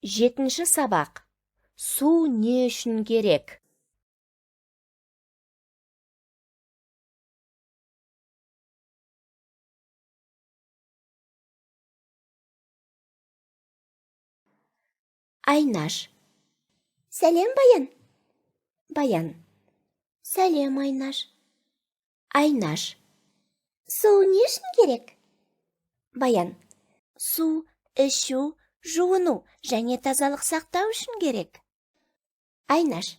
Жетінші сабақ. Су не үшін керек? Айнаш. Сәлем, Баян. Баян. Сәлем, Айнаш. Айнаш. Су не үшін керек? Баян. Су ішу, жуыну және тазалық сақтау үшін керек. Айнаш.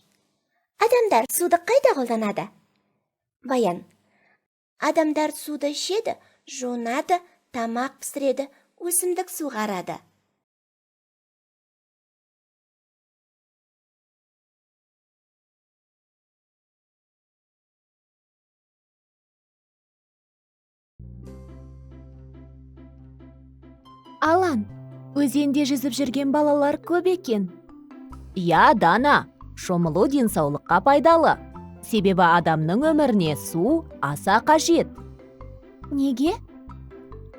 Адамдар суды қайда қолданады? Баян. Адамдар суды ішеді, жуынады, тамақ пісіреді, өсімдік суғарады. Алан, өзенде жүзіп жүрген балалар көп екен. Иә, Дана, шомылу денсаулыққа пайдалы. Себебі адамның өміріне су аса қажет. Неге?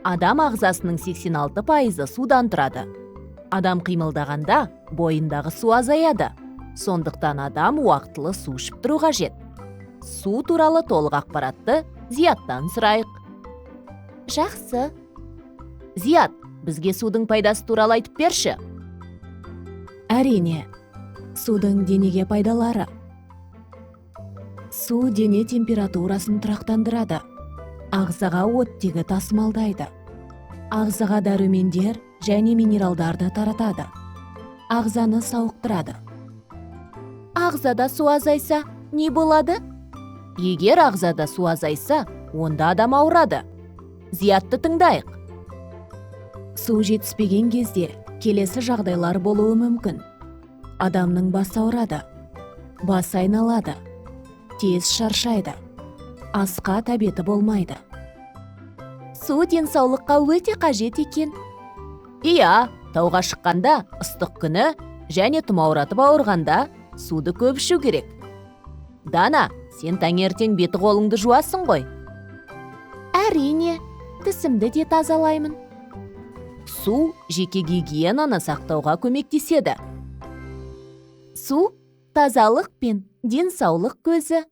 Адам ағзасының 86%-ы судан тұрады. Адам қимылдағанда бойындағы су азаяды. Сондықтан адам уақытылы су ішіп тұру қажет. Су туралы толық ақпаратты Зияттан сұрайық. Жақсы. Зият, бізге судың пайдасы туралы айтып берші. Әрине, судың денеге пайдалары. Су дене температурасын тұрақтандырады. Ағзаға оттегі тасымалдайды. Ағзаға дәрумендер және минералдарды таратады. Ағзаны сауықтырады. Ағзада су азайса, не болады? Егер ағзада су азайса, онда адам ауырады. Зиятты тыңдайық. Су жетіспеген кезде келесі жағдайлар болуы мүмкін. Адамның басы ауырады, басы айналады, тез шаршайды, асқа тәбеті болмайды. Су денсаулыққа өте қажет екен. Иә, тауға шыққанда, ыстық күні және тұмауратып ауырғанда суды көп ішу керек. Дана, сен таңертең беті қолыңды жуасың ғой. Әрине, тісімді де тазалаймын. Су жеке гигиенаны сақтауға көмектеседі. Су тазалық пен денсаулық көзі.